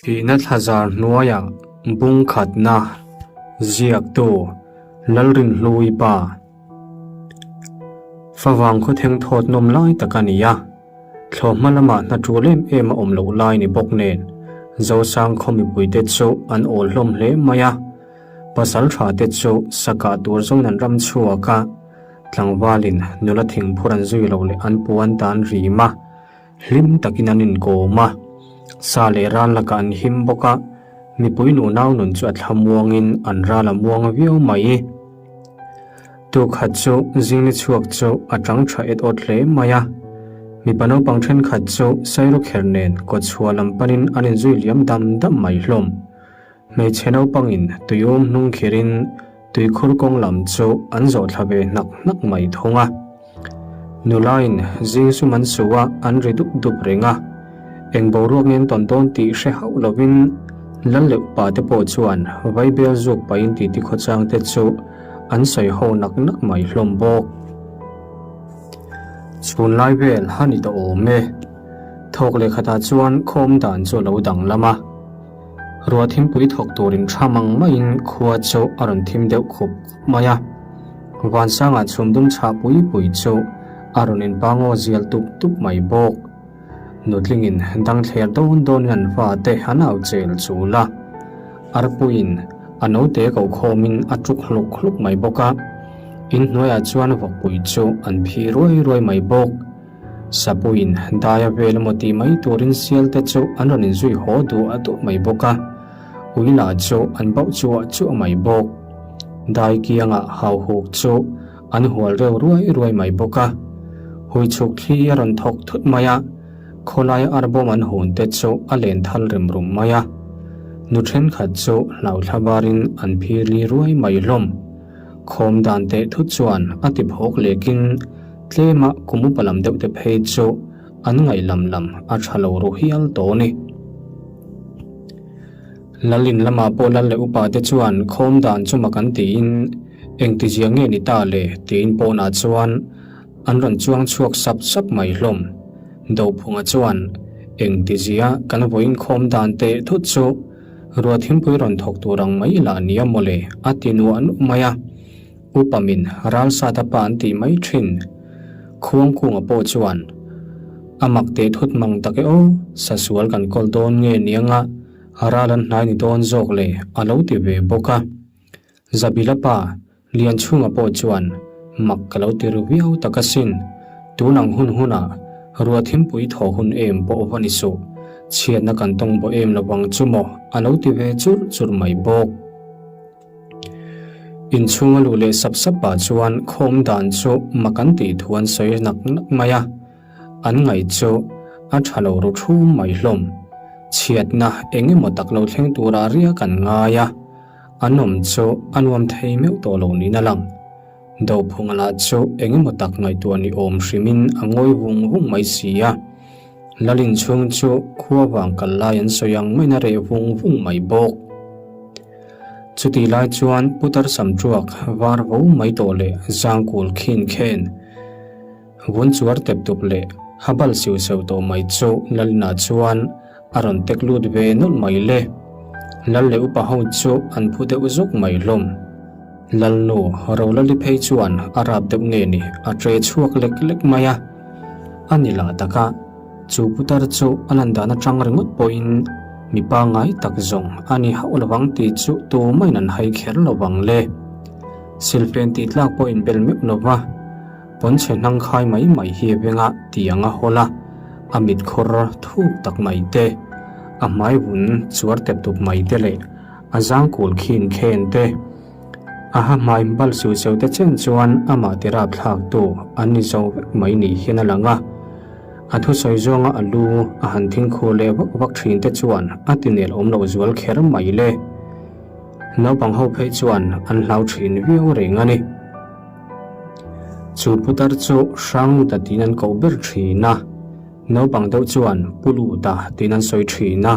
Thihna thlazar hnuaiah bung khatna ziaktu Lalrinhlui pa Favang khawtheng thawt nawm lai tak a ni a, thlawhhma lamah hna tul em em a awm loh lai ni bawk nen Zosang khaw mipuite chu an awl hlawm hle mai a, pasal tha te chu sakah tur zawng an ram chhuak a, tlangvalin nula thingphur an zui loh leh an puan tan rim a. Hlim takin an inkawm a, sa leh ral lakah an him bawk a, mipui nunau nun chu a thla muangin an ral a muang viau mai. Tukhat chu zingni chhuak chu a tang tha et awt hle mai a, mipa naupang thenkhat chu sairawkher nen kawtchhuah lam panin an inzui liam dam dam mai hlawm. Hmeichhe naupangin tuium hnung khirin tuikhur kawng lam chu an zawh thla ve hnak hnak mai thung a. Nulain zing sum an su a, an ri dup dup reng a. Eng boruak nge an tawn dawn tih hre hauh lovin Lal leh upa te pawh chuan vaibel zuk pahin titi khawchang te chu an sawi ho nak nak mai hlawm bawk. Chhun lai vel a ni tawh awm e. Thawk leh khatah chuan khawm dan chu a lo danglam a. Ruah thimpui thawk turin tha mang maiin khua chu a rawn thim deuh khup khup mai a. Vansangah chhum dum chhah pui pui chu a rawn inpangaw zial tup tup mai bawk. Nutlingin dang thler dawn dawnin an fate an au chel chul a. Arpuiin a naute ko khawmin a tuk hluk hluk mai bawk a. Inhnuaiah chuan vawkpui chu an phi ruai ruai mai bawk. Sapuiin daia vel emaw tih mai turin sial te chu an rawn inzui haw duh a duh mai bawk a, ui lah chu an bauh chuah chuah mai bawk. Dai kiangah hauhuk chu an hual reuh ruai ruai mai bawk a, hui chhuk thli a rawn thawk thut mai a, khawlaia arbawm an hun te chu a len thal rem rum mai a, nu thenkhat chu hlauthla barin an phir li ruai mai hlawm. Khawm dan teh thut chuan a ti phawk lekin tlema kum upa lam deuh te phei chu an ngaih lam lam a tha lo ru hial tawh a ni. Lalin lamah pawh lal leh upa te chuan khawm dan chu mak an tiin engtizia nge ni ta le tiin pawnah chuan an rawn chuang chhuak sap sap mai hlawm. Dophunga chuan engtizia kan vawiin khawm dan teh thut chu Ruah thingpui rawn thawk tur ang mai lah nia mawle, a ti nuah nuah mai a. Upa min ral sat a pa an tih mai thin. Khuangkunga pawh chuan, A mak teh thut mang tak e aw, sasual kan kawl dawn nge nianga ral an hnai ni dawn zawk le, a lo ti ve bawk a. Zabila pa, Lianchhunga pawh chuan, Mak ka lo ti ru viau tak asin. Tun ang hun hunah ruah thimpui thaw hun em pawh va ni suh. Chhiatna kan tawng bawh em lovang chu maw a lo ti ve churh churh mai bawk. Inchhunga luh leh sap sap pah chuan khawm dan chu mak an tih thu an sawi nak nak mai a. An ngaih chu a tha lo ru thum mai hlawm. Chhiatna eng emaw tak lo thleng turah riak an ngai a. An awm chu a nuam thei meuh tawh lo niin a lang. Dophunga lah chu eng emaw tak ngaihtuah ni awm hrimin a ngawi vung vung mai si a. Lalin chhung chu khua vang kal lai an sawi ang maiin a reh vung vung mai bawk. Chutih lai chuan Putar Samṭuak var vo mai tawh leh zangkul khin khen vun chuar tep tup leh habal siu seu tawh mai chu Lalinah chuan A rawn tek lut ve nawlh mai le. Lal leh upa ho chu an phu deuh zawk mai hlawm. Lalnu Rolali phei chuan a rap deuh nge ni a tre chhuak lek lek mai a. A ni lah tak a, chu putar chu a lan dan atang ringawt pawhin mi pangngai tak zawng a ni hauh lovang tih chu tumah-in an hai kher lovang le. Silfen tih tlak pawh inbel meuh lova. Pawnchhe hnang khai mai mai hi a venga tiang a hawl a, a mit khawr thuk tak mai te, a hmai vun chuar tep tup mai te leh a zang kul khin khen te, a ha hmai bal siu siu te chen chuan amah ti rapthlak tu an ni zo vek mai ni hian a lang a. A thusawi zawnga a lu a han thing khur leh vak vak thin te chuan a ti nel awm lo zual kher mai le. Naupang ho phei chuan an hlau thin viau reng a ni. Chu putar chu Hrangluta tiin an koh ber thin a, naupang deuh chuan Pu Luta tiin an sawi thin a,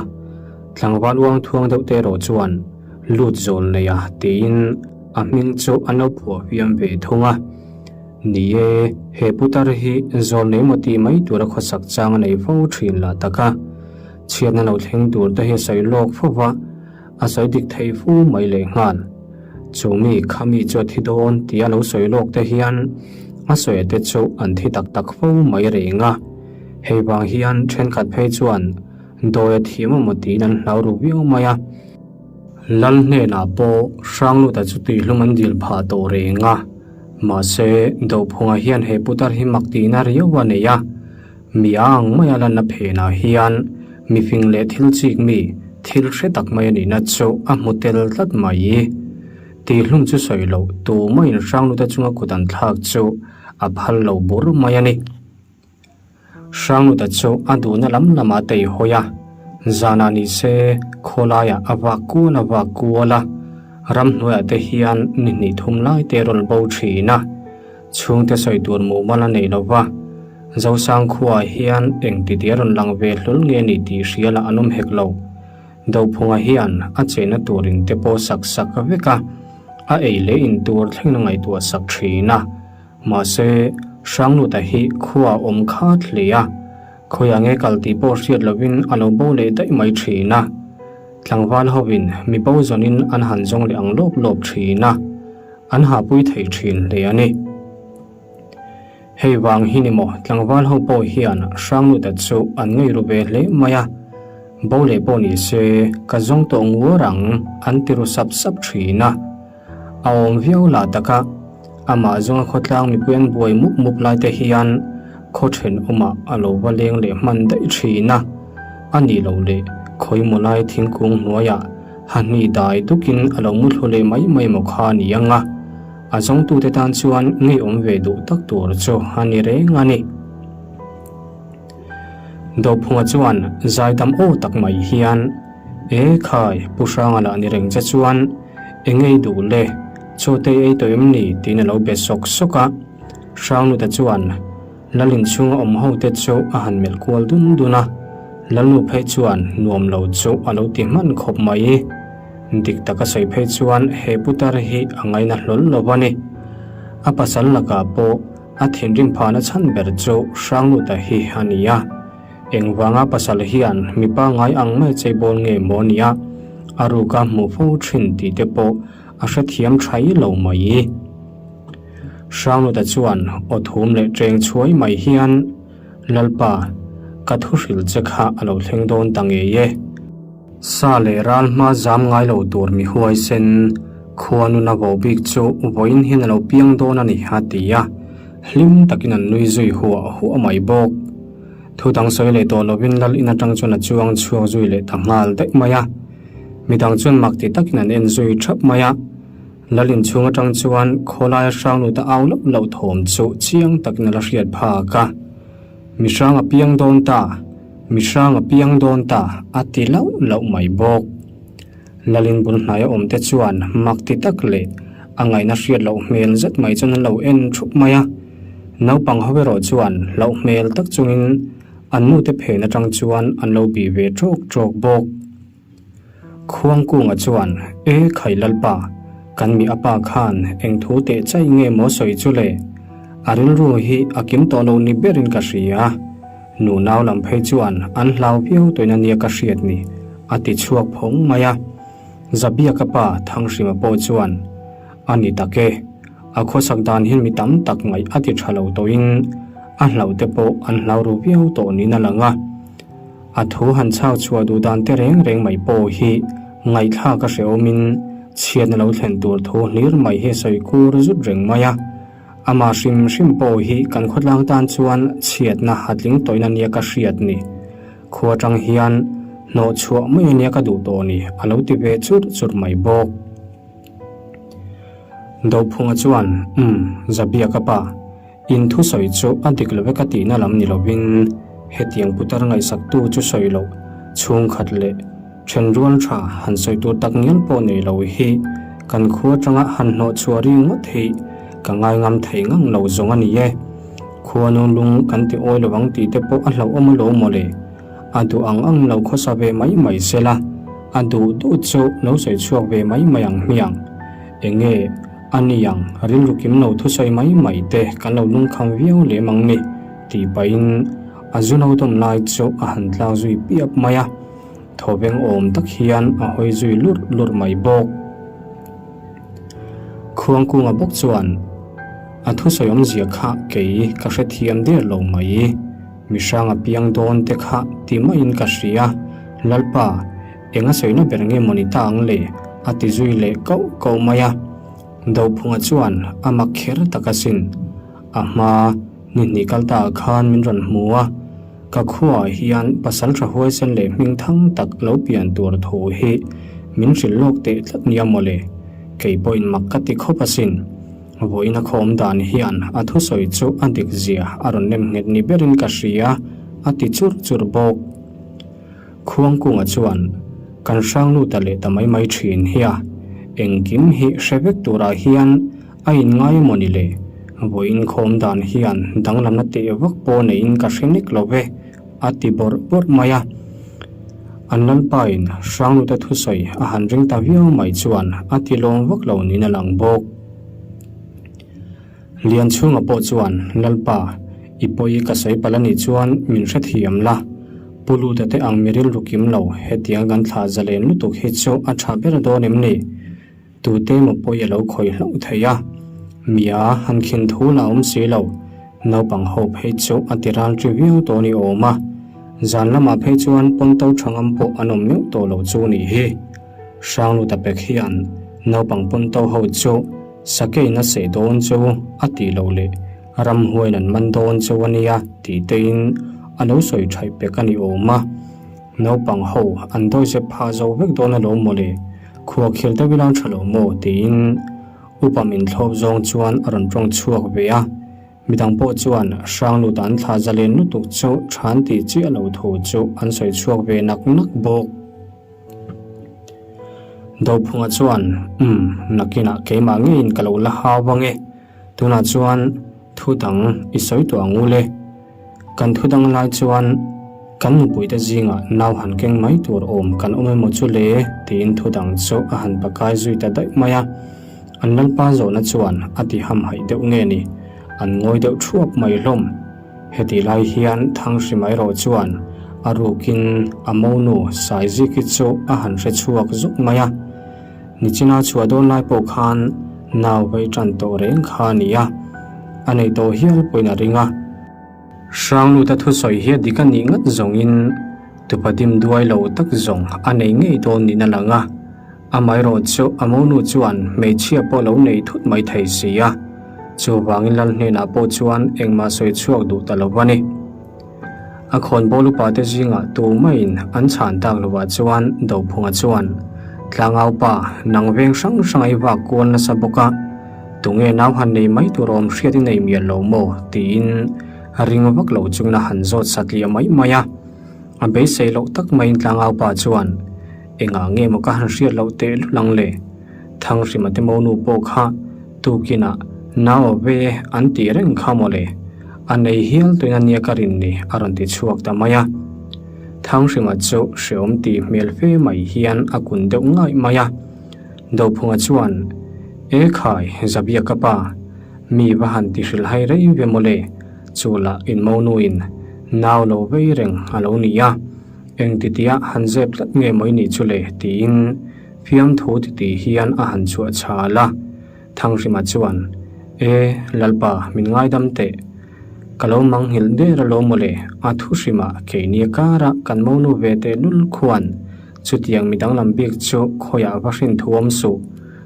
tlangval uang thuang deuh te erawh chuan Lut zawl neia tiin a hming chu an lo phuah fiam ve thung a. Ni e, he putar hi zawl nei maw tih mai tura khawsak chang a nei fo thin lah tak a. Chhiatna lo thleng tur te hi a sawi lawk fo va, a sawi dik thei fu mai lehnghal. Chu mi kha mi chu a thi dawn tih a lo sawi lawk te hian a sawi te chu an thi tak tak fo mai reng a. Hei vang hian thenkhat phei chuan dawi a thiam emaw tiin an hlau ru viau mai a. Lal hnenah pawh Hrangluta chu tuihlum an dil phah tawh reng a. Mahse, Dophunga hian he putar hi mak tihna riau a nei a. Mi a ang maia lanna phenah hian mifing leh thil chik mi, thil hre tak mai a nihna chu a hmu tel tlat mai. Tihhlum chu sawi loh tumah in Hrangluta chunga kut an thlak chu a phal lo bur mai a ni. Hrangluta chu a duhna lam lamah a tei hawi a, zanah ni se khawlaiah a vak kual a vak kual a, ramhnuaiah te hian ni hnih thum lai te a rawn bo thin a. Chhungte sawi tur mumal a nei lo va, Zosang khuaah hian eng titi a rawn lang ve hlul nge ni tih hria lah an awm hek lo. Dophunga hian a chenna tur in te pawh sak sak vek a, a ei leh in tur thleng a ngaihtuah sak thin a. Mahse, Hrangluta hi khua a awm khat hle a, khawiah nge kal tih pawh hriat lovin a lo bo leh daih mai thin a. Tlangval hovin mi bo zawnin an han zawng leh ang lawp lawp thin a. An hahpui thei thin hle a ni. Hei vang hi ni maw tlangval ho pawh hian Hrangluta chu an ngei ru ve hle mai a, bo leh pawh ni se ka zawng tawh nguar ang an ti ru sap sap thin a. A awm viau lah tak a, amah zawnga khawtlang mipui an buai mup mup lai te hian khaw thenawmah a lo va leng leh hman daih thin a, a nih loh leh khawimaw lai thingkung hnuaiah Hahni dai dukin a lo mu thlu leh mai mai maw kha a ni ang a, a zawngtute tan chuan ngeiawm ve duh tak tur chu a ni reng a ni. Dophunga chuan zaidam aw tak mai hian, E khai, Pu Hranga lah ni reng che chuan e ngei duh le, chaw te ei tawh em ni? tiin a lo be sawk sawk a. Hrangnuta chuan, Lal inchhunga awm ho te chu a han melh kual dun dun a, Lalnu phei chuan nuam lo chu a lo ti hman khawp mai. Dik taka sawi phei chuan he putar hi a ngaina hlawl lo a ni. A pasal lakah pawh a thinrim phahna chhan ber chu Hrangluta hi a ni a. Engvanga pasal hian mipa ngai ang mai cheibawl nge maw nia a ruka hmuh fo thin tih te pawh a hrethiam thai lo mai. Hrangluta chuan aw thum leh ṭeng chhuai mai hian, Lalpa, ka thu hrilh che kha a lo thleng dawn ta ngei e. Sa leh ral hma zam ngai lo tur mi huaisen, khua nuna vo bik chu vawiin hian a lo piang dawn a ni, a ti a, hlim takin an nui zui huah huah mai bawk. Thu dang sawi leh tawh lovin Lal in aṭang chuan a chuang chhuak zui leh ta nghal daih mai a. Midang chuan mak ti takin an en zui ṭhap mai a. Lal inchhung atang chuan khawlaia hrangluta au loh loh thawm chu chiang takin a la hriat phak a. Mi hrang a piang dawn ta, mi hrang a piang dawn ta a ti loh loh mai bawk. Lalin bul hnaia awm te chuan mak ti tak leh a ngaihna hriat loh hmel zet mai chuan an lo en thup mai a. Naupang ho erawh chuan hlauh hmel tak chungin an nute phen atang chuan an lo bih ve tawk tawk bawk. Khuangkunga chuan, E khai Lalpa, kan mi apa khan eng thu teh chai nge maw sawi chu le? A rilru hi a kim tawh lo ni berin ka hria. Nu nau lam phei chuan an hlau viau tawhin a nia ka hriat ni, a ti chhuak phawng mai a. Zabiaka pa Thanghrima pawh chuan, A ni tak e, a khawsak dan hian mi tam tak ngaih a ti tha lo tawhin a hlauh te pawh an hlau ru viau tawh niin a lang a. A thu han chhak chhuah duh dan te reng reng mai pawh hi ngaihthlak a hrehawmin chhiatna lo thlen tur thu hlir mai hi a sawi kur zut reng mai a. Amah hrim hrim pawh hi kan khawtlang tan chuan chhiatna a tling tawhin a nia ka hriat ni. Khua atang hian hnawh chhuah mai a nia ka duh tawh ni a lo ti ve churh churh mai bawk. Dophunga chuan, Umm, Zabia ka pa. In thusawi chu a dik lo e ka tihna lam ni lovin hetiang putar ngaihsaktu chu sawi loh chhungkhat leh thenrual tha han sawi tur tak ngial pawh nei lo hi kan khua atanga han hnawh chhuah ri ngawt hi ka ngaingam thei ngang lo zawng a ni e. Khua nunlung kan ti awi lo ang tih te pawh a hlauhawm alawm mawle. A duh ang ang lo khawsa ve mai mai sela, a duh duh chu lo sawi chhuak ve mai mai ang hmiang. Enge? A ni ang, rilru kim lo thusawi mai mai te kan lo lungkham viau lem ang ni, tih pahin A zu no dawm lai chu a han tlak zui piap mai a, thawveng awm tak hian a hawi zui lurh lurh mai bawk. Khuangkunga bawk chuan a thusawi awmzia kha kei ka hrethiam der lo mai. Mihrang a piang dawn te kha ti maiin ka hria, Lalpa, eng a sawina ber nge maw ni ta ang le? a ti zui leh kauh kauh mai a. Dophunga chuan a mak kher tak asin. A hma ni hnih kal ta ah khan min rawn hmu a, ka khuaah hian pasal tha huaisen leh hming thang tak lo pian tur thu hi min hrilh lawk teh tlat nia maw le? Kei pawhin mak ka ti khawp asin. Vawiin a khawm dan hian a thusawi chu a dik zia a rawn nem nghet ni berin ka hria, a ti churh churh bawk. Khuangkunga chuan, Kan hrang lut a leh ta mai mai thin hi a, engkim hi hre vek turah hian a inngai emaw ni le? Vawiin khawm dan hian danglamna teh vak pawh neiin ka hre nek lo ve, a ti bawrh bawrh mai a. An lalpain Hrangluta thusawi a han ring ta viau mai chuan a ti lawm vak lo niin a lang bawk. Lianchhunga pawh chuan, Lalpa, i pawi ka sawi palh a nih chuan min hrethiam la. Pu Luta te ang mi rilru kim lo, hetiang kan thlah zalen lutuk hi chu a tha ber dawn em ni? Tute emaw pawi a lo khawih hlauh thei a, mia han khin thu lah awm si lo. Naupang ho phei chu a ti ral ṭi viau tawh ni awm a, zan lamah phei chuan pawnto ṭha ngam pawh an awm meuh tawh lo chu nih hi. Hrangluta pek hian naupang pawnto ho chu sakeiin a seh dawn chu a tih loh leh ramhuaiin an man dawn chu a nia tih tein a lo sawi ṭhaih pek a ni awm a. Naupang ho an dawizep phah zo vek dawn alawm mawle, khua khir deuh ila tha lo maw tiin upa min thlawp zawng chuan a rawn tawng chhuak ve a, midang pawh chuan Hrangluta an thlah zalen lutuk chu than tih chiah lo thu chu an sawi chhuak ve nak nak bawk. Dophunga chuan, Umm, nakinah keimah ngeiin ka lo la hau vang e, tunah chuan thu dang i sawi tawh ang u le. Kan thu dang lai chuan kan nupuite zingah nau han keng mai tur awm kan awm emaw chu le tiin thu dang chu a han pakai zui ta daih mai a. An lalpa zawhna chuan a ti hamhaih deuh nge ni, an ngawi deuh thuap mai hlawm. Hetih lai hian Thanghrima erawh chuan a rukin a monu Saiziki chu a han hre chhuak zuk mai a. Nichina chhuah dawn lai pawh khan nau vei tan tawh reng kha a ni a, a nei tawh hial pawhin a ring a. Hrangluta thusawi hi a dik a nih ngat zawngin tupa dim duai lo tak zawng a nei ngei dawn niin a lang a, amaherawh chu a monu chuan hmeichhia pawh lo nei thut mai thei si a, chuvangin lal hnenah pawh chuan engmah sawi chhuak duh ta lo a ni. A khawnbawl upate zingah tumaiin an chhan tak lovah chuan Dophunga chuan, Tlangau pa, nang veng hrang hrang i vak kual nasa bawk a, tunge nau han nei mai tur awm hriat i nei mial lo maw? tiin ring vak lo chungin a han zawt satliah mai mai a. A beisei loh tak maiin Tlangau pa chuan, Engah nge maw ka han hriat loh teh lul ang le? Thanghrima te monu pawh kha tukinah nau a ve an tih reng kha maw le? A nei hial tuin a nia ka rin ni a rawn ti chhuak ta mai a. Thanghrima chu hreawm tih hmel fe mai hian a kun deuh ngaih mai a. Dophunga chuan, E khai, Zabia ka pa, mi va han ti hrilhhai rei ve maw le? Chu lah in monuin nau lo vei reng a lo ni a, engtitia han zep tlat nge maw i nih chu le? tiin Fiamthu titi hian a han chhuah chhal a, Thanghrima chuan, E, Lalpa, min ngaidam teh. Ka lo manghilh der alawm mawle, a thu hrimah keini kara kan monu ve teh lul khuan chutiang mi danglam bik chu khawiah va hrin thu awm suh,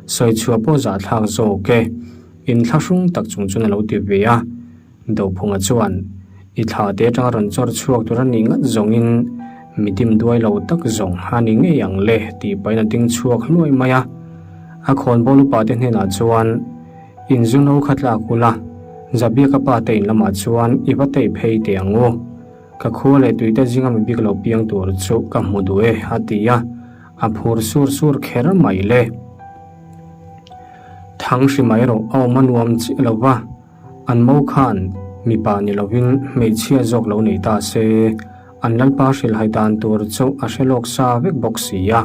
sawi chhuah pawh zahthlak zawk e, inthlahrung tak chung chuan a lo ti ve a. Dophunga chuan, I thla te atanga rawn chawr chhuak tur a nih ngat zawngin mi dim duai lo tak zawng a ni ngei ang le tih pahin a ding chhuak hluai mai a. A khawnbawl upa te hnenah chuan, In zu no kha tlak ula, Zabiaka pa te in lamah chuan i va tei phei teh ang u. Ka khua leh tuite zinga mi bik lo piang tur chu ka hmu duh e a ti a, a phur sur sur kher mai le. Thanghrima erawh a awm a nuam chiah lo va. An mo khan mipa ni lovin hmeichhia zawk lo nei ta se, an lalpa hrilhhai dan tur chu a hre lawk sa vek bawk si a,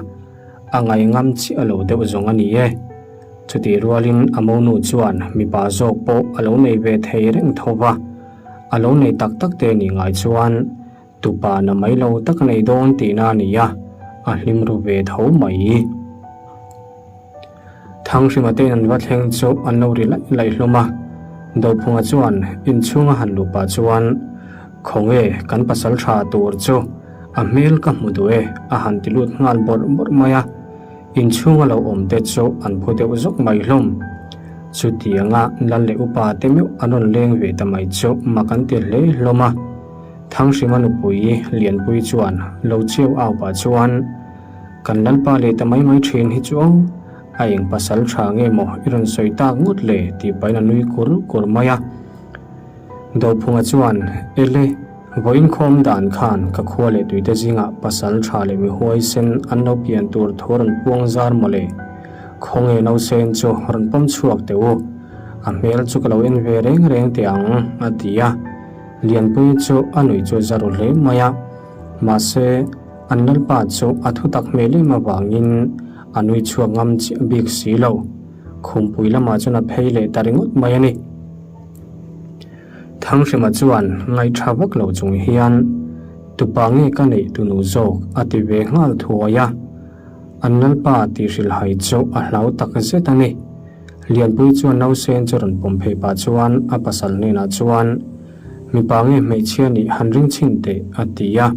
a ngaihngam chiah lo deuh zawng a ni e. Chutih rualin a monu chuan mipa zawk pawh a lo nei ve thei reng tho va. A lo nei tak tak te nih ngai chuan tupa na mai lo tak a nei dawn tihna a ni a, a hlim ru ve tho mai. Thanghrima tein an va thleng chu an lo ri laih laih hlawm a, Dophunga chuan inchhunga han luh pah chuan, Khawnge kan pasal tha tur chu a hmel ka hmu duh e a han ti lut nghal bawrh bawrh mai a, inchhunga lo awm te chu an phu deuh zawk mai hlawm. Chutianga lal leh upa te meuh an rawn leng ve ta mai chu mak an ti hle hlawm a, Thanghrima nupui Lianpui chuan lo chiau au pah chuan, Kan lalpa leh ta mai mai thin hi chu aw, a eng pasal tha nge maw i rawn sawi tak ngawt le tih pahin a nui kur kur mai a. Dophunga chuan, Ele, vawiin khawm dan khan ka khua leh tuite zingah pasal tha leh mi huaisen an lo pian tur thu rawn puang zar maw le? Khawnge nausen chu rawn pawm chhuak teh u, a hmel chu ka lo en ve reng reng teh ang, a ti a. Lianpuii chu a nuih chu za ru hle mai a, mahse, An lalpa chu a thutak hmel em avangin a nui chhuak ngam chiah bik si lo. Khumpui lamah chuan a phei leh ta ringawt mai a ni. Thanghrima chuan ngaihṭha vak lo chung hian, Tupa nge ka neih tunu zawk a ti ve nghal thuai a. An lalpa tih hrilhhai chu a hlau tak zet a ni. Lianpui chuan nausen chu rawn pawm phei pah chuan a pasal hnenah chuan, Mipa nge hmeichhia nih han ring chhin teh, a ti a.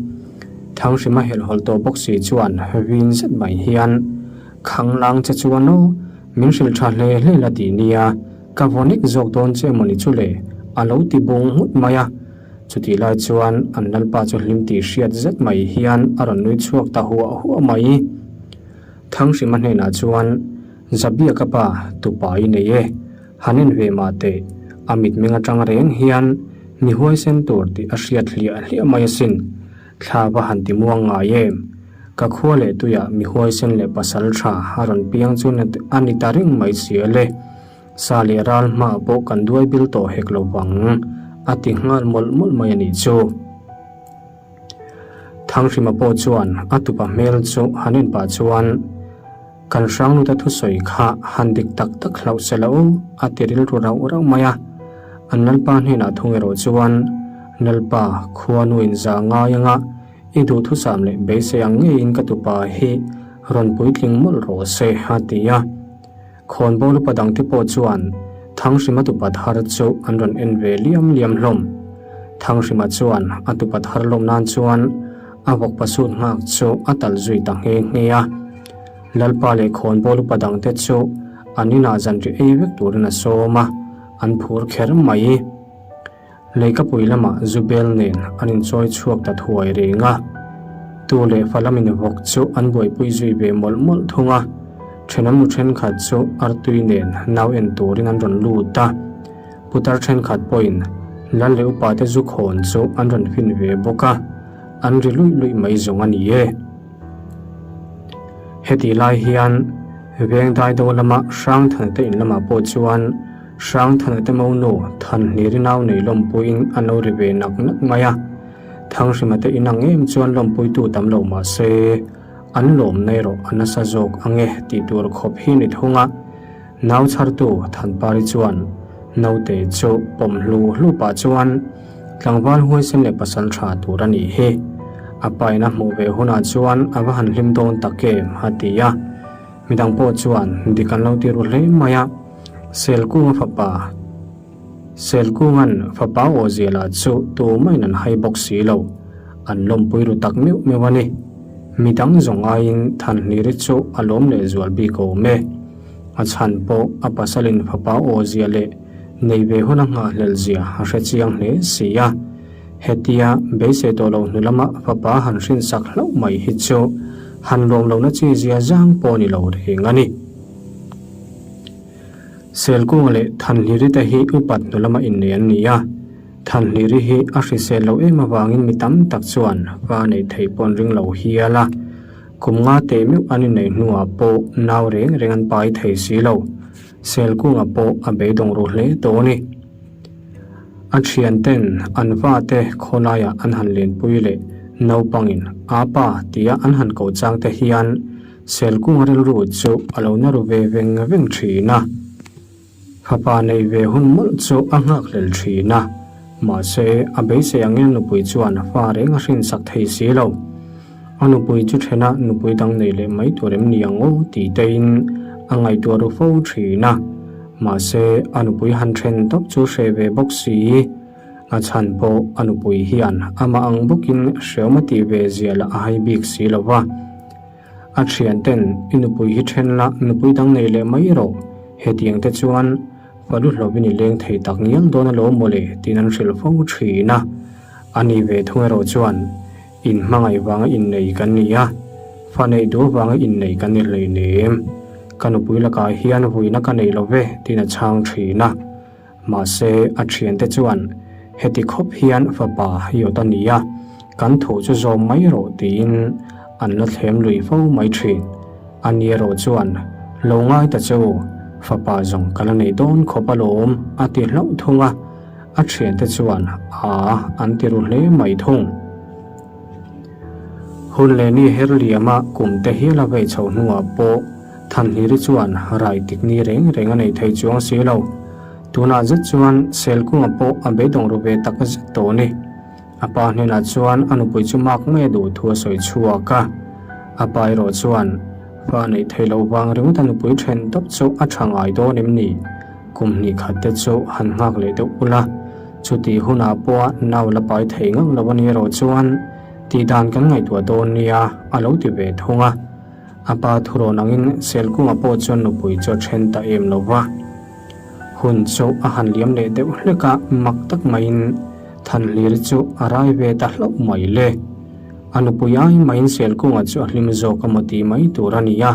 Thanghrima helhhawlh tawh bawk si chuan vin zet mai hian, Khanglang che chuan aw, min hrilh tha hle hle la ti nia, ka vaw nek zawk dawn che mawni chu le, a lo ti bung nghut mai a. Chutih lai chuan an lalpa chu hlim tih hriat zet mai hian a rawn nui chhuak ta huah huah mai. Thanghrima hnenah chuan, Zabia ka pa, tupa i nei e. Han en ve mah teh, a mitmeng atang reng hian mi huaisen tur tih a hriat hliah hliah mai asin. Thla va han ti muang ngai em? Ka khua leh tuiah mi huaisen leh pasal tha a rawn piang chu a ni ta reng mai si a le. Sa leh ral hmaah pawh kan duai bil tawh hek lo vang, a ti nghal mawlh mawlh mai a nih chu. Thanghrima pawh chuan a tupa hmel chu han en pah chuan, Kan Hrangluta thusawi kha han dik tak tak hlauh se lo, a ti rilru rauh rauh mai a. An Lalpa hnenah thung erawh chuan, Lalpa, khua nuin za ngai anga i duhthusam leh beisei ang ngeiin ka tupa hi rawn puitling mawlh rawh se, a ti a. Khawnbawl upa dangte pawh chuan Thanghrima tupa thar chu an rawn en ve liam liam hlawm. Thanghrima chuan a tupa thar lawm nan chuan a vawkpa sut nghak chu a tal zui ta nghe nghe a. Lalpa leh khawnbawl upa dangte chu an inah zanri ei vek turin a sawm a, an phur kher mai. Leikapui lamah Zubel nen an inchawi chhuak ta thuai reng a, tu leh fa lamin vawk chu an buaipui zui ve mawlh mawlh thung a, thenawm nu thenkhat chu artui nen nau en turin an rawn lut a, putar thenkhat pawhin lal leh upate zu khawn chu an rawn fin ve bawk a, an ri luih luih mai zawng a ni e. Hetih lai hian Vengdaido lama Hrangthana te in lamah pawh chuan Hrangthana te monu Thanhliri nau nei lawmpuiin an lo ri ve nak nak mai a. Thanghrima te in ang em chuan lawmpuitu tam lo mah se, an lawmna erawh a nasa zawk ang e tih tur khawp hi ni thung a. Nau chhartu Thanpari chuan naute chu pawm hlu hlu pah chuan tlangval huaisen leh pasal tha tur a nih hi. A pa in a hmuh ve hunah chuan a va han hlim dawn tak em a ti a. Midang pawh chuan dik an lo ti ru hle mai a. Selkunga fapa Selkunga'n fapa aw zialah chu tumahin an hai bawk si lo, an lawmpui ru tak meuh meuh a ni. Midang zawng aiin Thanhliri chu a lawm leh zual bik awm e. A chhan pawh a pasalin fapa aw zia leh nei ve hun a nghahhlelh zia a hre chiang hle si a. Hetia beisei tawh lo hnu lama fapa han hrinsak hlauh mai hi chu han lawm lohna chi zia zang pawh ni lo reng a ni. Selkunga leh Thanhliri te hi upat hnu lama innei an ni a, Thanhliri hi a hrisel lo em avangin mi tam tak chuan va neih theih pawh an ring lo hial a, kum nga teh meuh an inneih hnuah pawh nau reng reng an pai thei si lo. Selkunga pawh a beidawng ru hle tawh a ni. A thianten an vate khawlaiah an han lenpui leh naupangin Apa tia an han koh chang te hian Selkunga rilru chu a lo na ru ve veng veng thin a. Fapa nei ve hun mawlh chu a nghak hlel thin a. Mahse, a beisei angin a nupui chuan fa reng a hrinsak thei si lo. A nupui chu ṭhena nupui dang nei leh mai tur em ni ang aw tih tein a ngaihtuah ru fo ṭhin a. Mahse, a nupui han ṭhen tawp chu hreh ve bawk si. A chhan pawh a nupui hian amah ang bawkin hreawm a tih ve zia lah a hai bik si lo va. A thianten, I nupui hi then la, nupui dang nei leh mai rawh. Hetiang te chuan falu hlawhin i leng thei tak ngial dawn alawm mawle tiin an hrilh fo thin a. A ni ve thung erawh chuan, In hmangaih vanga innei kan ni a, fa neih duh vanga innei kan ni hleinem. Ka nupui lakah hian vuina ka nei lo ve tiin a chhang thin a. Mahse, a thiante chuan, Heti khawp hian fapa i awt a nia, kan thu chu zawm mai rawh tiin an la thlem lui fo mai thin. A ni erawh chuan, Lo ngai ta che u, fapa zawng ka la nei dawn khawp alawm a ti hlauh thung a, a thiante chuan a an ti ru hle mai thung. Hun leh ni her liama kum te hial a vei chhoh hnuah pawh Thanhliri chuan rai tik ni reng reng a nei thei chuang si lo. Tunah zet chuan Selkunga pawh a beidawng ru ve tak zet tawh a ni. A pa hnenah chuan a nupui chu mak mai a duh thu a sawi chhuak a. A pa erawh chuan fa neih theih loh vang ringawt a nupui then tawp chu a tha ngai dawn em ni? Kum hnih khat te chu han nghak leh deuh ula, chutih hunah pawha nau la pai thei ngang lo a ni erawh chuan tih dan kan ngaihtuah dawn nia a lo ti ve thung a. A pa thurawn angin Selkunga pawh chuan nupui chu a then ta em lo va. Hun chu a han liam leh deuh hlek a, mak tak maiin Thanhlir chu a rai ve ta hlauh mai le. A nupui ai maiin Selkunga chu a hlim zawk a maw tih mai tur a ni a.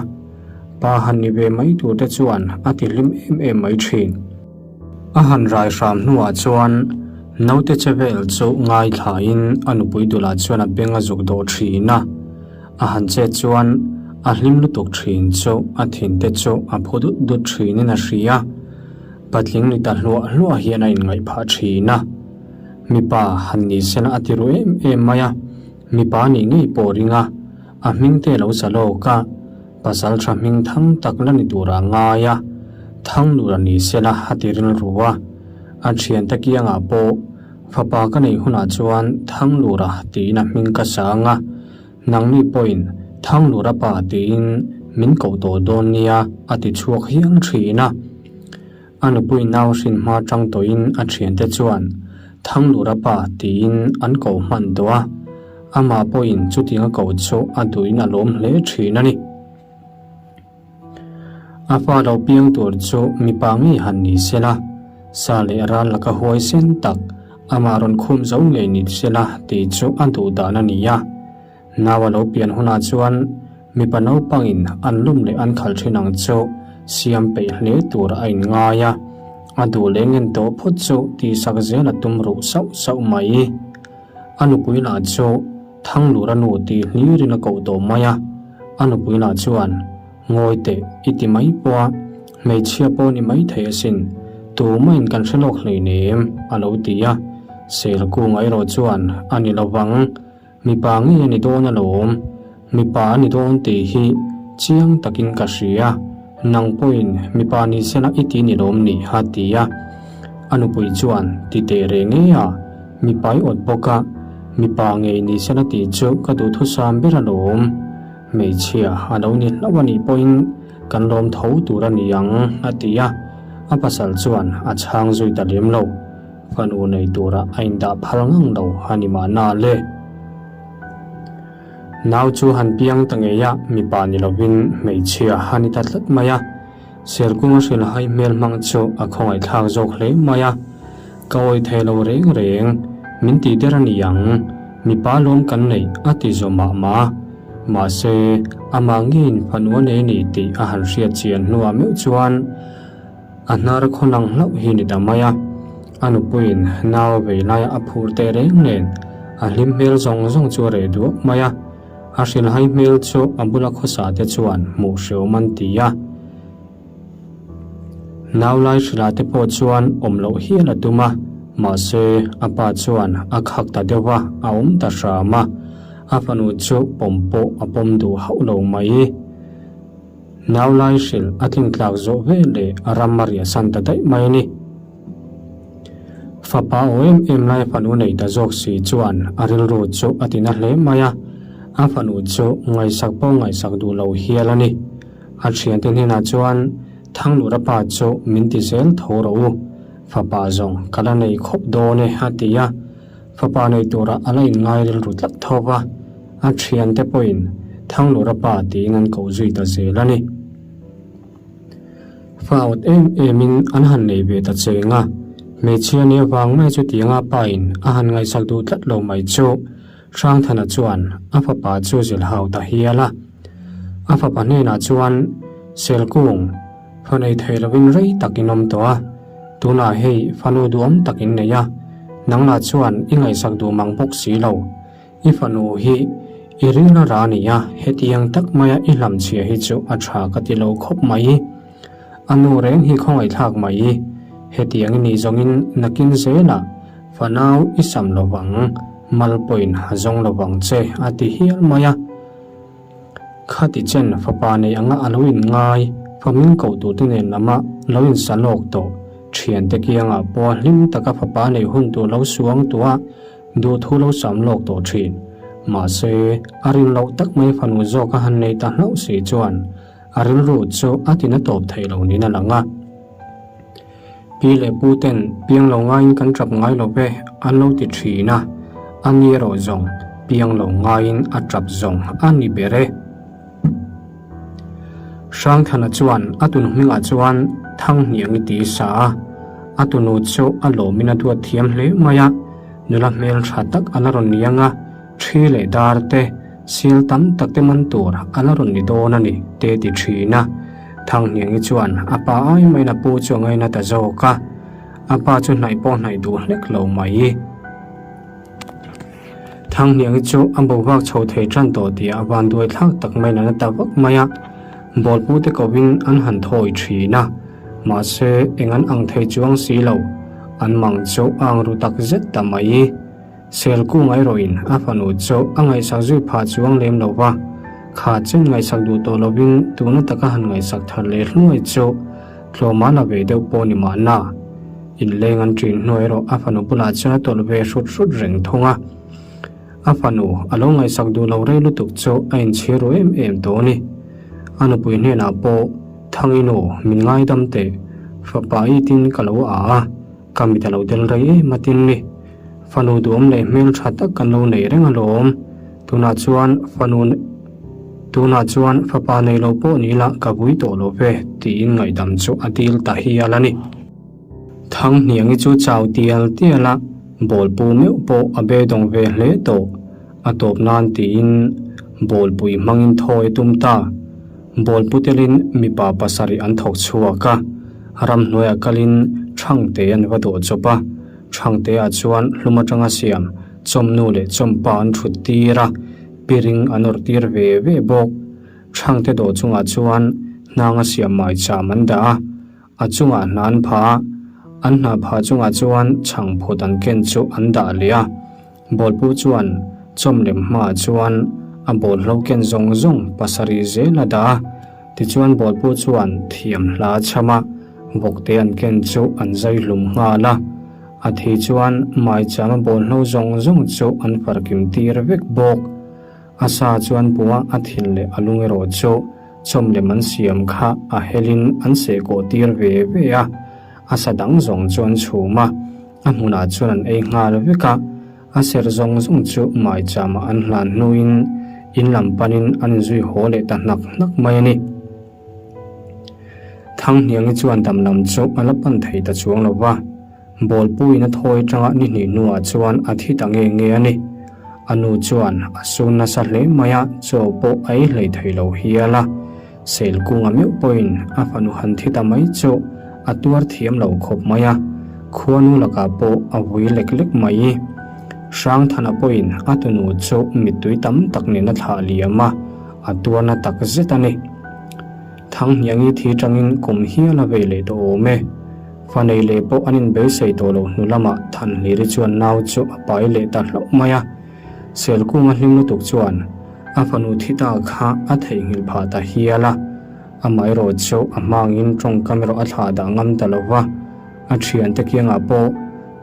Pa han ni ve mai tur te chuan a ti hlim em em mai thin. A han rai hram hnuah chuan naute che vel chu ngaithlain a nupui dulah chuan a beng a zuk dawh thin a. A han chet chuan a hlim lutuk thin chu a thin te chu a phu dut dut thinin a hria. Patling ni ta hluah hluah hian a inngaih phah thin a. Mipa han ni sela a ti ru em em mai a, mipa nih ngei pawh ring a, a hming te lo sa lawk a, pasal tha hming thang tak la ni turah a ngai a, thang lura ni sela a ti rilru a. A thiante kiangah pawh fapa ka neih hunah chuan thang lura tiin a hming ka sang a, Nangni pawhin Thanglura pa tiin min koh tawh dawn nia a ti chhuak hial thin a. A nupui nau hrin hma tang tawhin a thiante chuan Thanglura pa tiin an koh hman tawh a, amah pawhin chutiang a koh chu a duhin a lawm hle thin a ni. A fa lo piang tur chu mipa ngei han ni sela, sa leh ral laka huai sen tak amah rawn khum zo ngei ni sela tih chu a duh dan a ni a. Nau a lo pian hunah chuan mipa naupangin an lum leh an khalh thin ang chu siam peih hle tur a inngai a, a duh leh ngen tawh phawt chu tihsak zel a tum ruh sauh sauh mai. A nupui lah chu Thanglura nu tih hlirin a koh tawh mai a, a nupui lah chuan, Ngawi teh, i ti mai pawh a, hmeichhia pawh ni mai thei asin, tumahin kan hre lawk hleinem, a lo ti a. Selkunga erawh chuan, A ni lovang, mipa ngei a ni dawn alawm, mipa a ni dawn tih hi chiang takin ka hria, nang pawhin mipa ni sela i ti ni lawm ni, a ti a. A nupui chuan, Ti teh reng e a. Mipa i awt bawk a, mipa ngei ni sela tih chu ka duhthusam ber alawm. Hmeichhia a lo ni hlauh a nih pawhin kan lawm tho tur a ni ang, a ti a. A pasal chuan a chhang zui ta lem lo. Fanu nei tura a indah phal ngang lo a ni mahna le. Nau chu han piang ta ngei a, mipa ni lovin hmeichhia a ni ta tlat mai a. Serkunga hrilhai hmel hmang chu a khawngaihthlak zawk hle mai a. Ka awih thei lo reng reng, min tih der a ni ang, mipa lawm kan neih a ti zawh mah mah a. Mahse, amah ngeiin fanu a nei a ni tih a han hriat chian hnuah meuh chuan a hnar khaw lang hlauh hi ni ta mai a. A nupuiin nau a vei laia a phur teh reng nen a hlim hmel zawng zawng chu a reh duak mai a. A hrilhai hmel chu a bula khawsa te chuan hmuh hreawm an ti a. Nau lai hrilha te pawh chuan awm loh hial a tum a, mahse a pa chuan a khak ta deuh a, a awm ta hram a. A fanu chu pawm pawh a pawm duh hauh lo mai. Nau lai hrilh a tlingtlak zawh ve leh a ram a riahsan ta daih mai a ni. Fapa aw em em lai fanu nei ta zawk si chuan a rilru chu a tina hle mai a, a fanu chu ngaihsak pawh ngaihsak duh lo hial a ni. A thiante hnenah chuan Thanglura pa chu min ti zel tho rawh u, fapa zawng ka la nei khawp dawn e a ti a. Fapa nei turah a la inngai rilru tlat tho va, a thiante pawhin Thanglura pa tiin an koh zui ta zel a ni. Fa awt em emin an han nei ve ta cheng a, hmeichhia nia vang mai chu tianga pa in a han ngaihsak duh tlat lo mai chu Hrangthana chuan a fapa chu zilh hau ta hial a. A fapa hnenah chuan, Selkung, fa nei thei lovin rei tak in awm tawh a, tunah hei fanu duhawm tak in nei a, nanglah chuan i ngaihsak duh mang bawk si lo. I fanu hi i ril a ra nia, hetiang tak maia i hlamchhia hi chu a tha ka ti lo khawp mai. A nu reng hi khawngaihthlak mai. Hetiang i nih zawngin nakin zelah fanau i sam lovang, mal pawhin a zawng lovang che a ti hial mai a. Khati chen fapa nei anga a lo inngai, fa min koh turte nen lama lo insa lawk tawh, thiante kiangah pawha hlim taka fapa nei hun tur lo suang tuah, Duhthu lo sam lawk tawh thin. Mahse, a rin loh tak mai fanu zawk a han nei ta hlauh si chuan a rilru chu a tina tawp thei lo niin a lang a. Pi leh pu ten piang lo ngaiin kan tap ngai lo ve an lo ti thin a, a ni erawh zawng piang lo ngaiin a tap zawng a ni ber e. Hrangthana chuan a tunu hmingah chuan Thanghniangi ti sa a, a tunu chu a lawmin a duat thiam hle mai a, nula hmel tha tak a la rawn ni ang a, thi leh dar te, sial tam tak te man tur a la rawn ni dawn a ni te ti thin a. Thanghniangi chuan a pa ai maiin a pu chu a ngaina ta zawk a, a pa chu hnaih pawh hnaih duh hlek lo mai. Thanghniangi chu a boruak chho thei tan tawh tih a vanduai thlak tak maiin a na ta vak mai a, bawlpu te kovin an han thawi thin a, mahse eng an ang thei chuang si lo, an mang chu a ang ru tak zet ta mai. Selkunga erawhin a fanu chu a ngaihsak zui phah chuang lem lo va, kha chen ngaihsak duh tawh lovin tuna taka han ngaihsak thar leh hluai chu tlawma la ve deuh pawh ni mahna. Inleng an ṭin hnu erawh a fanu bulah chuan a tawlh ve hrut hrut reng thung a. A fanu a lo ngaihsak duh lo rei lutuk chu a inchhir ru em em tawh a ni. A nupui hnenah pawh, Thangi nu, min ngaidam teh, fapa i tin ka lo a a, ka mit a lo del rei em a tin ni. Fanu duhawm leh hmel ṭha tak kan lo nei reng alawm. Tunah chuan fanu Tunah chuan fapa nei lo pawh ni la ka vui tawh lo ve, tiin ngaihdam chu a dil ta hial a ni. Thanghniangi chu chau tial tial a, bawlpu meuh pawh a beidawng ve hle tawh. A tawp nan tiin bawlpui hmangin thawi a tum ta. Bawlpu telin mipa pasarih an thawk chhuak a, ramhnuaiah kalin Thangte an va dawh chawp a. Thangteah chuan hlum atanga siam chawmnu leh chawmpa an thut tir a, piring an awrh tir ve ve bawk. Thangte dawh chungah chuan hnanga siam maicham an dah a. A chungah hna an phah a, an hna phah chungah chuan chhangphut an ken chu an dah leh a. Bawlpu chuan chawm lem hmaah chuan a bawlhlo ken zawng zawng pasarih zel a dah a. Tichuan bawlpu chuan thiam hla a chham a, vawkte an ken chu an zai hlum nghal a. A thi chuan maicham a bawlhlo zawng zawng chu an farkim tir vek bawk. A sa chuan pua a thin leh a lung erawh chu chawm lem an siam kha a helin an seh kawh tir ve ve a, a sa dang zawng chu an chhum a, a hmunah chuan an ei nghal vek a, a ser zawng zawng chu maichama an hlan hnuin in lam panin an inzui haw leh ta hnak hnak mai a ni. Thanghniangi chuan dam lam chu a la pan thei ta chuang lo va. Bawlpuiin a thawi atanga ni hnih hnuah chuan a thi ta nge nge a ni. A nu chuan a sun nasa hle mai a, chaw pawh a ei hlei thei lo hial a. Selkunga meuh pawhin a fanu han thi ta mai chu a tuar thiam lo khawp mai a, khuanu lakah pawh a vui lek lek mai. Hrangthana pawhin a tunu chu mittui tam tak nen a thlah liam a, a tuarna tak zet a ni. Thanghniangi thi tangin kum hial a vei leh tawh awm e. Fa nei leh pawh an inbeisei tawh loh hnu lamah Thanhliri chuan nau chu a pai leh ta hlauh mai a. Selkunga hlim lutuk chuan a fanu thi ta kha a theihnghilh phah ta hial a. Amaherawh chu a hmangin tawngkam erawh a thlah dah ngam ta lo va. A thiante kiangah pawh.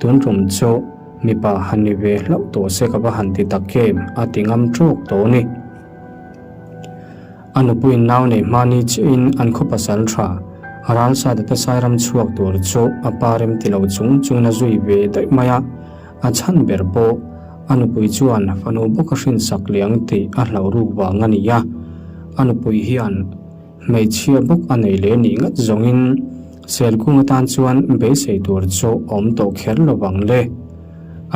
Tun tum chu mipa han ni ve hlauh tawh se ka va han ti tak em a ti ngam tawk tawh a ni. A nupuiin nau nei hma ni chiahin an khaw pasal tha Ralsada te Sairam chhuak tur chu a pa rem ti lo chung chungin a zui ve daih mai a, a chhan ber pawh a nupui chuan fanu bawk a hrinsak leh ang tih a hlauh ruk vang a ni a, a nupui hian Hmeichhia bawk a nei leh nih ngat zawngin Selkung atan chuan beisei tur chu awm tawh kher lo vang le.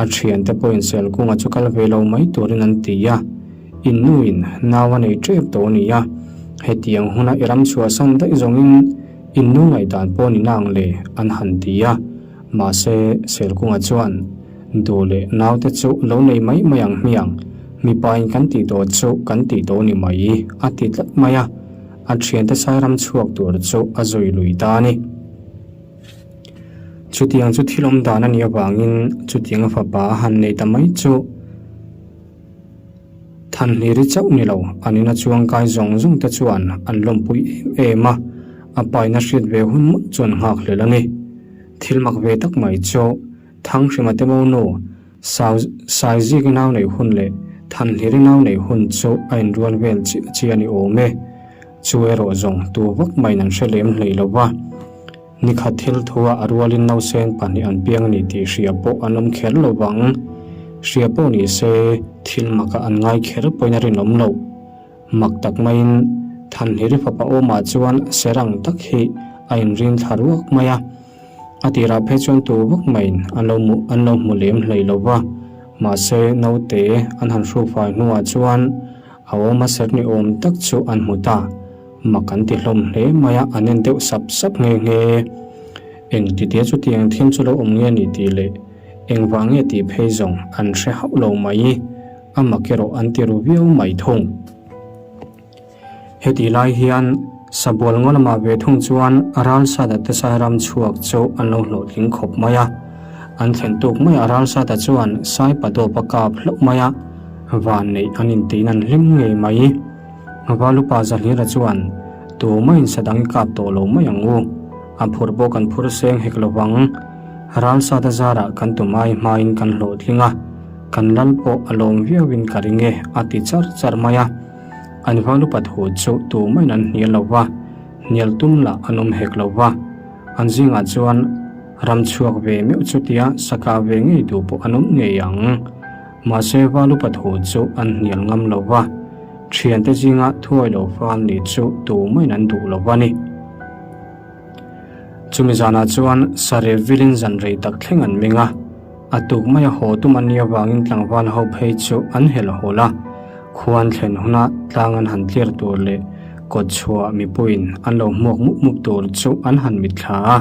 A thiante pawhin Selkunga chu kal ve lo mai turin an ti a, in nuin nau a nei tep tawh a ni a, hetiang huna i ram chhuahsan daih zawngin in nu ngaihdan pawh ni nang le an han ti a, mahse Selkunga chuan duh leh naute chu lo nei mai mai ang hmiang, mipain kan tih tawh chu kan tih tawh ni mai a ti tlat mai a, a thiante Sairam chhuak tur chu a zui lui ta a ni. Chutiang chu thil awm dan a nih avangin chutiang a fapa a han nei ta mai chu Thanhliri chauh ni lo, an ina chuangkai zawng zawng te chuan an lawmpui em em a, a paina hriat ve hun mawlh chu an nghakhlel a ni. Thil mak ve tak mai chu Thanghrima te monu Sau Saizika nau neih hun leh Thanhliri nau neih hun chu a inrual vel chiah chiah a ni awm e. Chu erawh zawng tu vak maiin an hre lem hlei lo va. Nikhat thil thua a rualin nausen pahnih an piang a ni tih hria pawh an awm kher lo vang. Hria pawh ni se thil makah an ngai kher pawhin a rinawm loh. Mak tak maiin Thanhliri fapa awmah chuan serang tak hi a inrin thla ruak mai a. A tirah phei chuan tu vak maiin an lo hmu an lo hmu lem hlei lo va, mahse naute an han hrukfai hnuah chuan a awma ser ni awm tak chu an hmu ta. Mak an ti hlawm hle mai a, an en deuh sap sap nghe nghe. Eng titia chutiang thil chu lo awm nge ni tih leh engvang nge tih phei zawng an hre hauh lo mai. A mak erawh an ti ru viau mai thung. Hetih lai hian Sabual ngaw lamah ve thung chuan Ralsada te Sairam chhuak chu an lo hlawhtling khawp mai a. An thlen tuk mai a Ralsada chuan Saipadawp a kap hlauh mai a, van neih an intiin an hlim ngei mai. Valupa Zahlira chuan, Tumah in sadang i kap tawh lo mai ang u. A phur pawh kan phur seng hek lo vang. Ralsada zarah kan tumai hmain kan hlawhtling a, kan lal pawh a lawm viauin ka ring e, a ti char char mai a. An valupa thu chu tumah in an hnial lo va, hnial tum lah an awm hek lo va. An zingah chuan ram chhuak ve meuh chutia saka ve ngei duh pawh an awm ngei ang. Mahse valupa thu chu an hnial ngam lo va, thiante zinga thuai lo fal nih chu tumah in an duh lo va ni. Chumi zanah chuan Sarep vilin zan rei tak thleng an meng a, a tuk maia haw tum an nih avangin tlangval ho phei chu an helh hawl a, khuan thlen huna tlang an han tlir tur leh kawt chhuah mipuiin an lo hmuak mup mup tur chu an han mitthla a,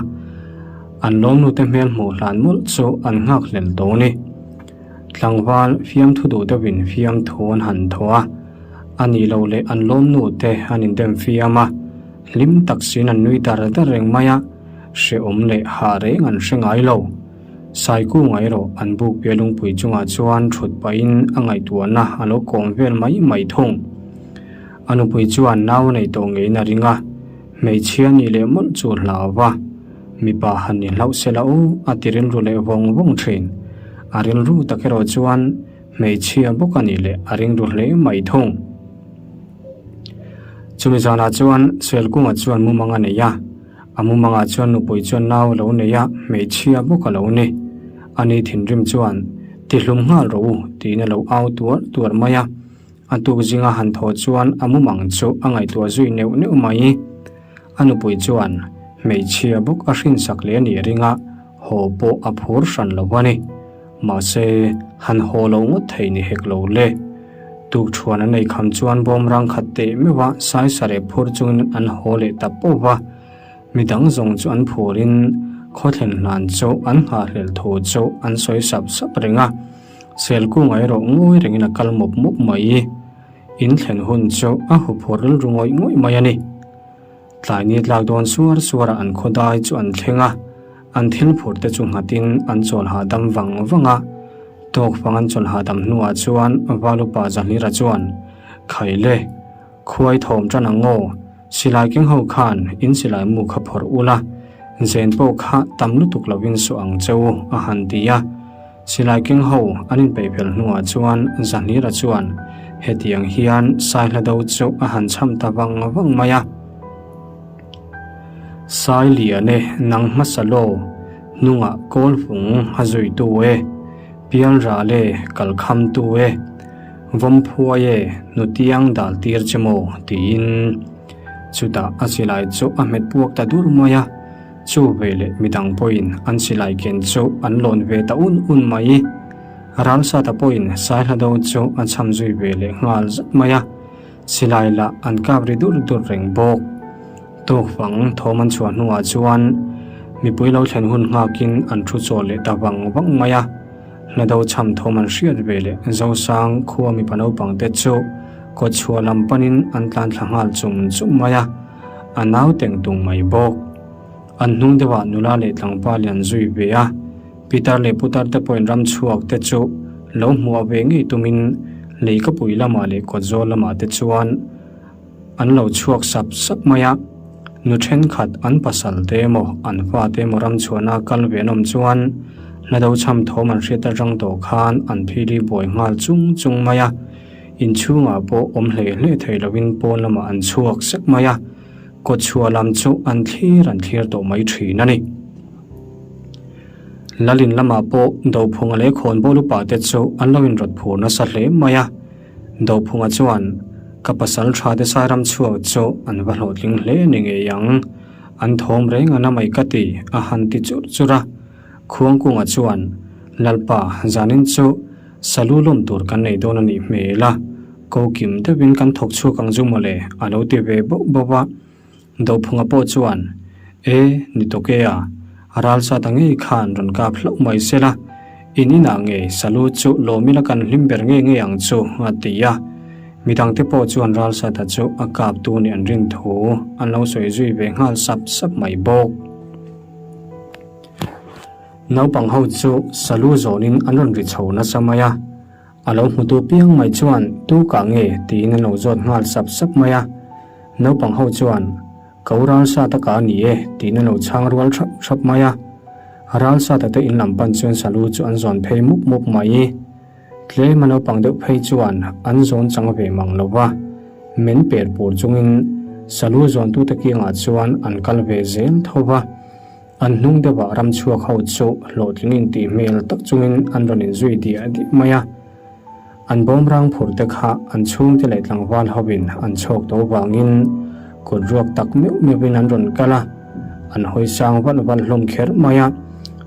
an lawmnute hmel hmuh hlan mawlh chu an nghakhlel tawh a ni. Tlangval fiamthu duh deuhin fiamthu an han thaw a, a nih loh leh an lawmnute an indem fiam a. Hlim tak siin an nui dar dar reng mai a, hrehawm leh hah reng an hre ngai lo. Saikunga erawh an buk bia lungpui chungah chuan thut pahin a ngaihtuahna a lo kawm vel mai mai thung. A nupui chuan nau a nei tawh ngeiin a ring a, hmeichhia nih leh mawlh chu hlau va, mipa han ni hlauh se la aw a ti rilru leh vawng vawng thin. A rilru tak erawh chuan hmeichhia bawk a nih leh a ringru hle mai thung. Chumi zanah chuan Selkunga chuan mumang a nei a, a mumangah chuan nupui chuan nau a lo nei a, hmeichhia bawk a lo ni. Ani thinrim chuan, Tihlum nghal rawh u, tiin a lo au tuar tuar mai a. A tuk zinga han thaw chuan a mumang chu a ngaihtuah zui neuh neuh mai. A nupui chuan hmeichhia bawk a hrinsak leh a nih ring a, haw pawh a phur hran lo a ni. Mahse, han haw lo ngawt thei ni hek lo le. Tukṭhuan an ei kham chuan bawmrang khat teh meuh a saisareh phur chungin an haw leh ta pawh va. Midang zawng chu an phurin khawthlen hlan chu an nghahhlelh thu chu an sawi sap sap reng a. Selkunga erawh ngawi rengin a kal mawp mawp mai. In thlen hun chu a huphur rilru ngawih ngawih mai a ni. Tlai ni tlak dawn suar suara an khawdai chu an thleng a, an thil phur te chu nghatin an chawl hahdam vang vang a. Tawk fang an chawl hahdam hnuah chuan Valupa Zahlira chuan, Khai le, khuai thawm tan ang aw, silai keng ho khan in silai mu kha phawrh ula. Zen pawh kha tam lutuk lovin suh ang che u, a han ti a. Silai keng ho an inpeih fel hnuah chuan Zahnira chuan hetiang hian Saihlado chu a han cham ta vang vang mai a. Sai lian e, nang hmasa law, hnungah kawlfung a zuitu e, pialral e, kalkhamtu e, vawmphuai e, hnutiang dal tir che maw? tiin chutah a silai chu a hmet puak ta dur mai a. Chu veleh midang pawhin an silai ken chu an lawn ve ta un un mai. Ralsata pawhin Saihlado chu a cham zui ve leh nghal zat mai a. Silai lah an kap ri dur dur reng bawk. Tukfang thawm an chhuah hnuah chuan mipui lo thlen hun nghakin an thu chawl leh ta vang vang mai a. Hlado chham thawm an hriat ve leh Zosang khua mipa naupang te chu kawtchhuah lam panin an tlan thla nghal chum chum mai a, a nau teng tung mai bawk. An hnung deuhah nula leh tlangval in an zui ve a. Pitar leh putar te pawhin ram chhuak te chu lo hmuah ve ngei tumin leikapui lamah leh kawtzawl lamah te chuan an lo chhuak sap sap mai a. Nu thenkhat an pasal te emaw an fate emaw ram chhuahna kal ve an awm chuan hlado chham thawm an hriat atang tawh khan an phili buai nghal chung chung mai a. Inchhungah pawh awm hlei hlei thei lovin pawn lamah an chhuak sek mai a, kawtchhuah lam chu an thlir an thlir tawh mai thin a ni. Lalin lamah pawh Dophunga leh Khawnbawl upa te chu an lo inrawt phur nasa hle mai a. Dophunga chuan, Ka pasal tha te Sairam chhuak chu an va hlawhtling hle ni ngei ang. An thawm reng a na mai ka ti, a han ti churh churh a. Khuangkunga chuan, Lalpa, zanin chu salu lawm tur kan nei dawn a nih hmel a, ko kim deuhin kan thawk chhuak ang chu mawle, a lo ti ve bauh bauh a. Dophunga pawh chuan, E, ni tawk e a, ralsa ta ngei khan rawn kap hlauh mai se la, in inah ngei salu chu lawmila kan hlim ber ngei ngei ang chu, a ti a. Midangte pawh chuan ralsa ta chu a kap tu nih an rin thu an lo sawi zui ve nghal sap sap mai bawk. Naupang ho chu salu zawnin an rawn ri chho nasa mai a. A lo hmutu piang mai chuan tu kah nge tiin an lo zawt nghal sap sap mai a. Naupang ho chuan, Ka u Ralsata ka a ni e tiin an lo chhang rual thap thap mai a. Ralsata te in lam pan chuan salu chu an zawn phei mup mup mai. Tlem a naupang deuh phei chuan an zawn chang ve mang lo va, men per pur chungin salu zawntute kiangah chuan an kal ve zel tho va. An hnung deuhah ram chhuak ho chu hlawhtling intih hmel tak chungin an rawn inzui diah diah mai a. An bawmrang phur te kha an chhungte leh tlangval hovin an chhawk tawh vangin kut ruak tak meuh meuhin an rawn kal a, an hawi sang valh valh hlawm kher mai a.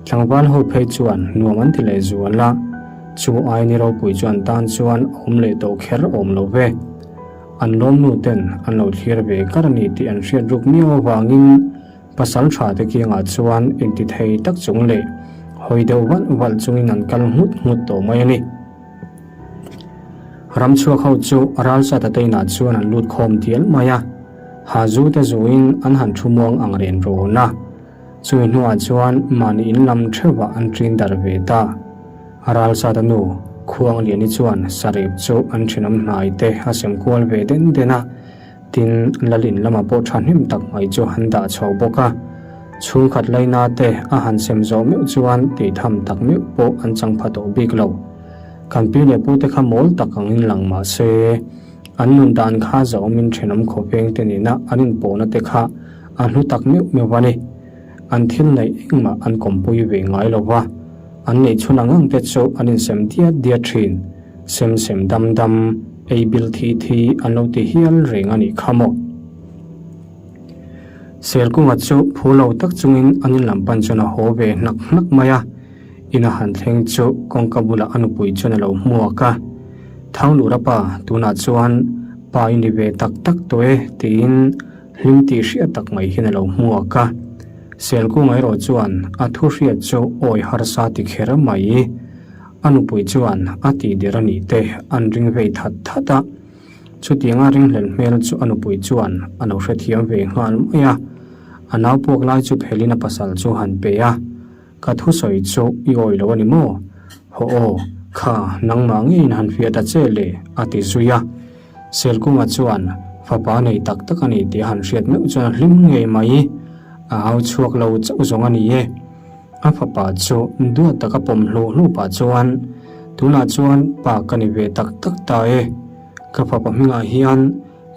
Tlangval ho phei chuan nuam an ti leh zual a, chu ai ni ropui chu an tan chuan a awm leh tawh kher awm lo ve. An lawmnu ten an lo thlir ve kar a ni tih an hriat ruk miau avangin, Pasal tha te kiangah chuan intithei tak chung leh hawi deuh valh valh chungin an kal nghut nghut tawh mai a ni. Ramchhuak ho chu ralsata te inah chuan an lut khawm dial mai a, Hazu te zuin an han thu muang ang ren rawn a. Chumi hnuah chuan mahni in lam theuhah an ṭin darh ve ta. Ralsata nu Khuangliani chuan sarep chu an ṭhenawm hnai te a sem kual ve den den a. Tin, Lalin lamah pawh thahnem tak mai chu han dah chho bawk a, chhungkhat laina te a han sem zawh meuh chuan tihtham tak meuh pawh an chang pha tawh bik lo. Kan pi leh pute kha mawl tak angin lang mah se, an nun dan kha zahawmin thenawm khawpeng te nena an inpawhna te kha a hlu tak meuh meuh a ni. An thil neih engmah an kawmpui ve ngai lo va, an neih chhun ang ang te chu an insem diat diat thin. Sem sem dam dam, ei bil thi thi an lo ti hial reng a nih kha maw? Selkunga chu phu lo tak chungin an in lam pan chuan a haw ve hnak hnak mai a, in a han thleng chu kawngka bulah a nupui chuan a lo hmuak a. Thanglura pa, tunah chuan pa i ni ve tak tak tawh e tiin hlim tih hriat tak mai hian a lo hmuak a. Selkunga erawh chuan a thu hriat chu awi harsa ti kher mai. A nupui chuan a tih der a nih te an ring vei that that a, chutianga ringhlel hmel chu a nupui chuan a lo hrethiam ve nghal mai a. A nau puak lai chu phelin a pasal chu han pe a, Ka thusawi chu i awi lo a ni maw? Haw aw, kha nangmah ngeiin han fiah ta che le, a ti zui a. Selkunga chuan fapa nei tak tak a ni tih a han hriat meuh chuan a hlim ngei mai. A au chhuak lo chauh zawng a ni e. A fapa chu duat taka pawm hluh hluh pah chuan, Tunah chuan pa ka ni ve tak tak ta e. Ka fapa hmingah hian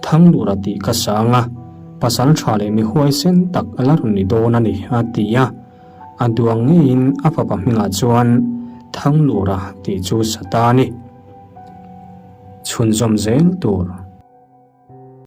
Thanglura tih ka sang a, pasal tha leh mi huaisen tak a la rawn ni dawn a ni, a ti a. A duang ngeiin a fapa hmingah chuan Thanglura tih chu sa ta a ni. Chhunzawm zel tur.